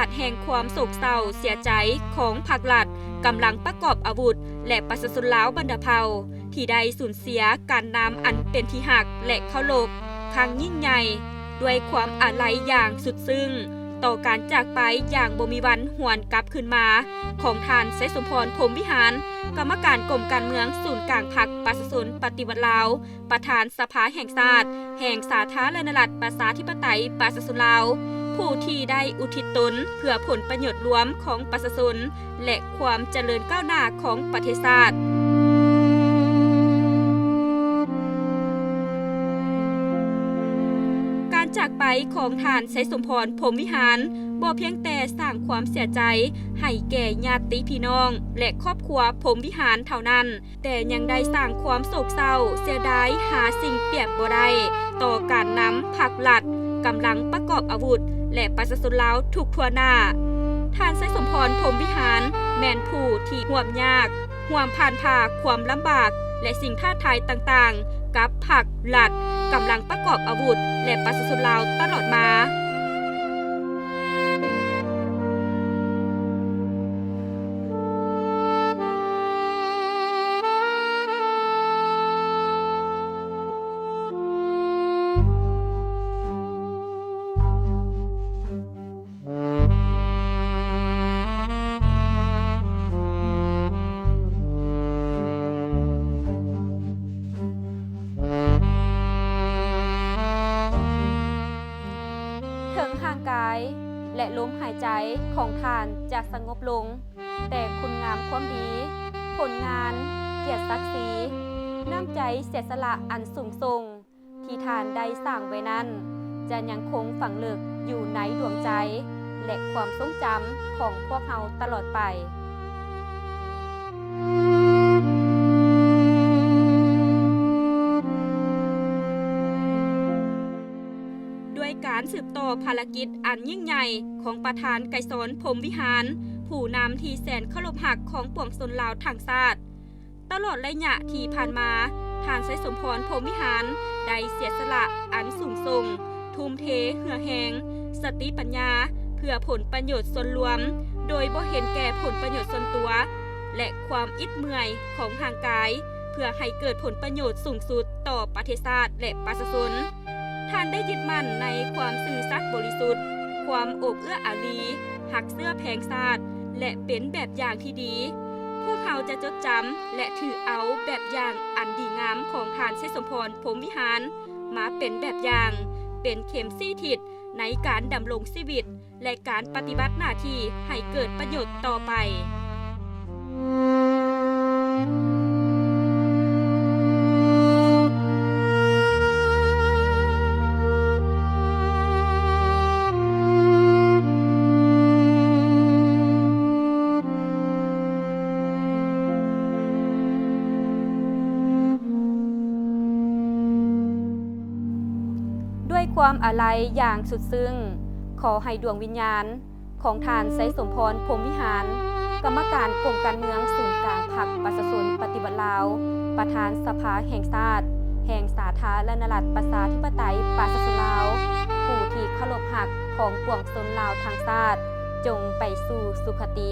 າດແຫ່ງຄວາມໂສກເສົ້າເສຍໃຈຂອງພັກລັດ, ກຳລັງປະກອບອາວຸດ ແລະ ປະຊາຊົນລາວບັນດາເຜົ່າ ທີ່ໄດ້ສູນເສຍການນຳອັນເປັນທີ່ຮັກ ແລະ ເຄົາລົບຄັ້ງຍິ່ງໃຫຍ່ ດ້ວຍຄວາມອາໄລຢ່າງສຸດຊຶ້ງຕໍ່ການຈາກໄປຢ່າງບໍ່ມີວັນຫວນກັບຄືນມາຂອງທ່ານ ໄຊສົມພອນ ພົມວິຫານ ກຳມະການກົມການເມືອງສູນກາງພັກປະຊາຊົນປະຕິວັດລາວ, ປະທານສະພາແຫ່ງຊາດ ແຫ່ງສາທາລະນະລັດ ປະຊາທິປະໄຕ ປະຊາຊົນລາວ, ຜູ້ທີ່ໄດ້ອຸທິດຕົນເພື່ອຜົນປະໂຫຍດລວມຂອງປະຊາຊົນ ແລະ ຄວາມຈະເລີນກ້າວໜ້າຂອງປະເທດຊາດ. ການຈາກໄປຂອງທ່ານ ໄຊສົມພອນ ພົມວິຫານ ບໍ່ພຽງແຕ່ສ້າງຄວາມເສຍໃຈໃຫ້ແກ່ຍາດຕິພີ່ນ້ອງ ແລະ ຄອບຄົວພົມວິຫານເທົ່ານັ້ນ, ແຕ່ຍັງໄດ້ສ້າງຄວາມໂສກເສົ້າເສຍດາຍຫາສິ່ງປຽບບໍ່ໄດ້ຕໍ່ການນຳພັກລັດ, ກຳລັງປະກອບອາວຸດ ແລະ ປະຊາຊົນລາວທຸກທົ່ວໜ້າ. ທ່ານ ໄຊສົມພອນ ພົມວິຫານ ແມ່ນຜູ້ທີ່ຮ່ວມຍາກ, ຮ່ວມຜ່ານຜ່າຄວາມລຳບາກ ແລະ ສິ່ງທ້າທາຍຕ່າງໆ ກັບພັກລັດ, ກຳລັງປະກອບອາວຸດ ແລະ ປະຊາຊົນລາວຕະຫຼອດມາ. ເຖິງຮ່າງກາຍ ແລະ ລົມຫາຍໃຈຂອງທ່ານຈະສະຫງົບລົງ, ແຕ່ຄຸນງາມຄວາມດີ, ຜົນງານ, ກຽດສັກສີ, ນ້ຳໃຈເສຍສະຫຼະອັນສູງສົ່ງທີ່ທ່ານໄດ້ສ້າງໄວ້ນັ້ນ ຈະຍັງຄົງຝັງເລິກຢູ່ໃນດວງໃຈ ແລະ ຄວາມຊົງຈຳຂອງພວກເຮົາຕະຫຼອດໄປ. ດ້ວຍການສືບຕໍ່ພາລະກິດອັນຍິ່ງໃຫຍ່ຂອງປະທານໄກສອນ ພົມວິຫານ, ຜູ້ນຳທີ່ແສນເຄົາລົບຮັກຂອງປວງຊົນລາວທັງຊາດ. ຕະຫຼອດໄລຍະທີ່ຜ່ານມາ, ທ່ານ ໄຊສົມພອນ ພົມວິຫານ ໄດ້ເສຍສະຫຼະອັນສູງສົ່ງ, ທຸ່ມເທເຫື່ອແຮງ, ສະຕິປັນຍາ ເພື່ອຜົນປະໂຫຍດສ່ວນລວມ, ໂດຍບໍ່ເຫັນແກ່ຜົນປະໂຫຍດສ່ວນຕົວ ແລະ ຄວາມອິດເມື່ອຍຂອງຮ່າງກາຍ, ເພື່ອໃຫ້ເກີດຜົນປະໂຫຍດສູງສຸດຕໍ່ປະເທດຊາດ ແລະ ປະຊາຊົນ. ທ່ານໄດ້ຍຶດໝັ້ນໃນຄວາມຊື່ສັດບໍລິສຸດ, ຄວາມໂອບເອື້ອອາຣີ, ຮັກເຊື້ອແພງຊາດ ແລະ ເປັນແບບຢ່າງທີ່ດີ. ພວກເຮົາຈະຈົດຈຳ ແລະ ຖືເອົາແບບຢ່າງອັນດີງາມຂອງທ່ານ ໄຊສົມພອນ ພົມວິຫານ ມາເປັນແບບຢ່າງ, ເປັນເຂັມຊີ້ທິດໃນການດຳລົງຊີວິດ ແລະ ການປະຕິບັດໜ້າທີ່ໃຫ້ເກີດປະໂຫຍດຕໍ່ໄປ. ດ້ວຍຄວາມອາໄລຢ່າງສຸດຊຶ້ງ, ຂໍໃຫ້ດວງວິນຍານ ຂອງທ່ານ ໄຊສົມພອນ ພົມວິຫານ ກຳມະການກົມການເມືອງສູນກາງພັກປະຊາຊົນປະຕິວັດລາວ, ປະທານສະພາແຫ່ງຊາດ ແຫ່ງສາທາລະນະລັດປະຊາທິປະໄຕປະຊາຊົນລາວ, ຜູ້ທີ່ເຄົາລົບຮັກຂອງປວງຊົນລາວທັງຊາດ, ຈົ່ງໄປສູ່ສຸຄະຕິ